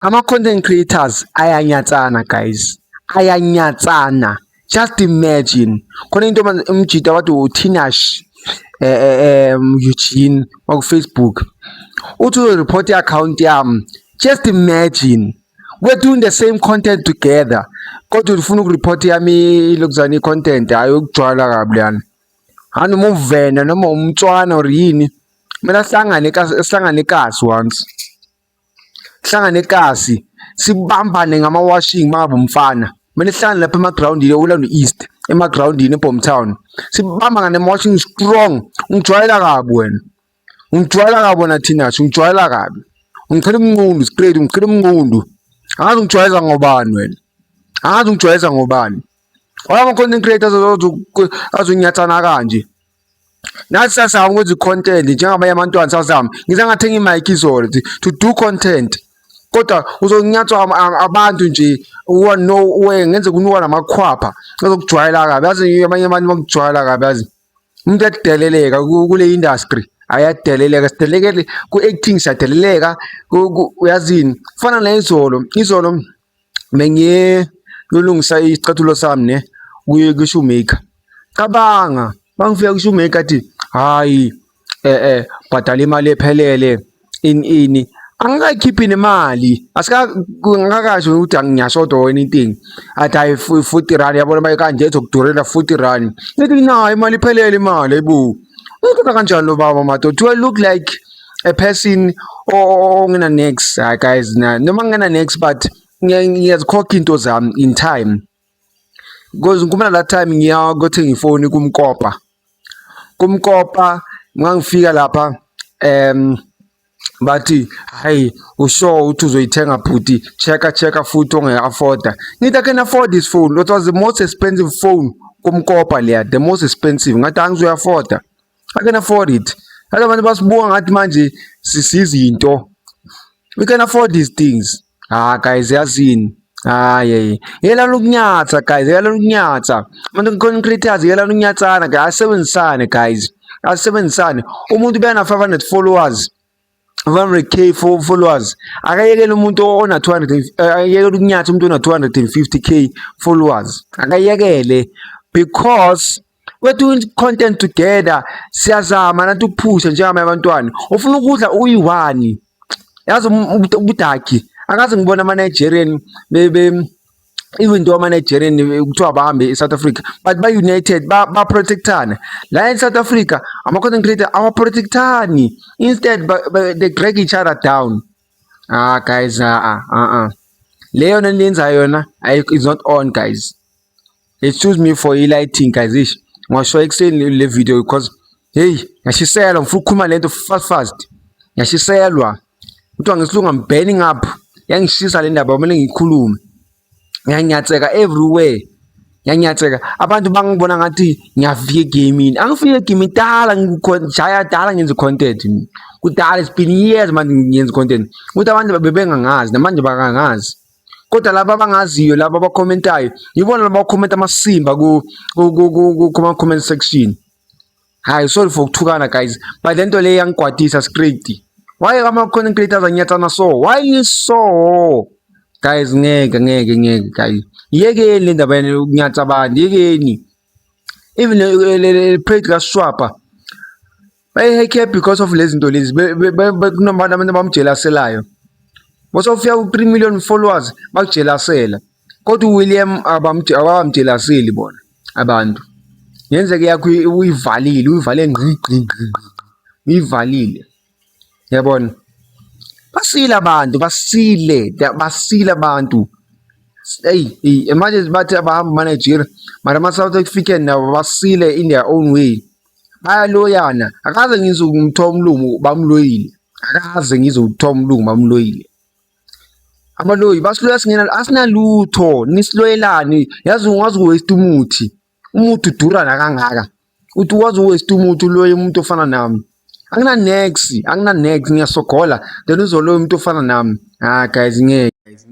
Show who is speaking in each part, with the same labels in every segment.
Speaker 1: Ama-content creators ayanyatsana guys, ayanyatsana. Just imagine khona into umjita wathi uTinash Eugene waku-Facebook uthi uzo-report i-account yami. Just imagine, we're doing the same content together, kodwa ufuna uku-report yami ilokuzana i-content. Hhayi, ukujwayela kabi leyana. Hani noma uvena noma umtswana or yini, kumele ahlangane, sihlangane ekasi once, sihlangane ekasi, sibambane ngama-washing. Uma ngabe umfana, kumele sihlangane lapha emagrawundini e-Orlando East, emagrawundini eBoomtown, sibambane ngama-washing strong. Ungijwayela kabi wena, ungijwayela kabi wena Tinash, ungijwayela kabi, ungichela umnqundu straight, ungichela umnqundu. Angazi ungijwayeza ngobani wena, angazi ungijwayeza ngobani. Why ama-content creators azonyathana kanje? Nathi siyazama ukwenza i-content njengabanye abantwana, siyazama. Ngize ngathenga i-mic izolo to do content, kodwa uzonyathwa abantu nje no ngenzeka unuka namakhwapha, azokujwayela kabi. Yazi, abanye abantu bakujwayela kabi. Yazi, umuntu uyadeleleka kule industry, ayadeleleka, sideleleke ku-acting, siyadeleleka. Uyazini, kufana nayizolo, izolo bengiye kuyolungisa isicathulo sami ne ku-shoemaker. Cabanga, mangifika ku-shoemaker athi, "Hhayi, bhadala imali ephelele, ini ini." Angikayikhiphi nemali, angikakasho ukuthi ngiyashoda or anything. Athi, "Hhayi, R40, yabona mayikanje izokudurela R40." Ngithi nayo imali iphelele imali, hayibo. Ungithatha kanjani lo baba madoda? Do I look like a person ongena nex? Hayi guys, noma ngingena nex, but ngiyazikhokha into zami in time. Because ngikhumbula that time ngiya kuyothenga ifoni kuMkopa. KuMkopa mangifika lapha bathi, "Hayi, usure ukuthi uzoyithenga bhuti? Check-a, check-a futhi ongayi-afforda." Ngithi, "I can afford this phone." It was the most expensive phone kuMkopa leya, the most expensive. Ngathi angizoyi-afforda, I can afford it. Yazi, abantu basibuka ngathi manje sisizinto. We can afford these things. Ah guys, yazini, hayi, yekelani ukunyatsa guys, yekelani ukunyatsa. Abantu, content creators, yekelani ukunyatsana guys, asebenzisane guys, asebenzisane. Umuntu bena 500 followers, 500K followers, akayekele umuntu ona 200, akayekele ukunyatha umuntu ona 250K followers, akayekele, because we're doing content together. Siyazama nathi ukuphusha njengamanye abantwana. Ufuna ukudla uyi-one, yazi, ubudaki. Akaze ngibona ama-Nigerian be even though ama-Nigerian kuthiwa bahambe e-South Africa, but ba-united, ba-protectana. La in South Africa ama-content creator awa-protectani, instead they drag each other down. Ah guys, ah ah ah, leyo nto eniyenzayo yona is not on guys. Excuse me for i-lighting guys. Ish, ngasho ekuseni le video because hey, ngashiselwa, ngifuna ukukhuluma lento fast fast. Ngiyashiselwa, kuthiwa ngesilungu I'm burning up. Yangishisa le ndaba, kumele ngiyikhulume. Ngiyanyatheka everywhere, ngiyanyatheka. Abantu bangibona ngathi ngiyafika egamini, angifike egamini dala, ngijaya dala, ngenza i-content kudala. It's been years manje ngiyenza i-content, ukuthi abantu bebengangazi, namanje bakangazi. Kodwa laba abangaziyo, laba abakhomentayo, ngibona laba abakhomenta amasimba kuma-comment section. Hayi, sorry for ukuthukana guys, but le nto le yangikwatisa straight. Why ama-content creators anyathana so? Why so guys? Ngeke, ngeke, ngeke guys, yekeni le ndaba yokunyatha abantu, yekeni. Even le page kaSwappa bayi-hacke because of lezi zinto lezi. Kunabantu abantu abamjelaselayo. Bosofika ku-3 million followers, bakujelasela, kodwa uWilliam abamjelaseli bona abantu. Ngenzeka yakho uyivalile, uyivale ngqi ngqi ngqi ngqi, uyivalile, yabona. Basile abantu, basile, basile abantu. Eyi, manje bathi abahamba ama-Nigeria, mara ama-South African nabo basile in their own way, bayaloyana. Akaze ngizwe kuthiwa umlungu bamloyile, akaze ngizwe kuthiwa umlungu bamloyile. Abaloyi basiloya singena, asinalutho, nisiloyelani? Yazi, ungaze u-waste umuthi, umuthi udura nakangaka, uthi ukwazi u-waste umuthi, uloye umuntu ofana nami. Angina nex, angina nex, ngiyasogola, then uzoloya umuntu ofana nami. Ah guys, ngeke guys.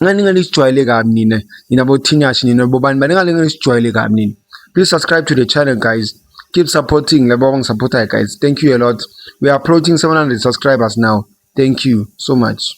Speaker 1: Ngani ninganisijwayele kabi nina, nina bo-Tinashe, nina bobani bani, ngani ninganisijwayele kabi nina. Please subscribe to the channel guys, keep supporting labo abangisupportayo guys. Thank you a lot. We are approaching 700 subscribers now. Thank you so much.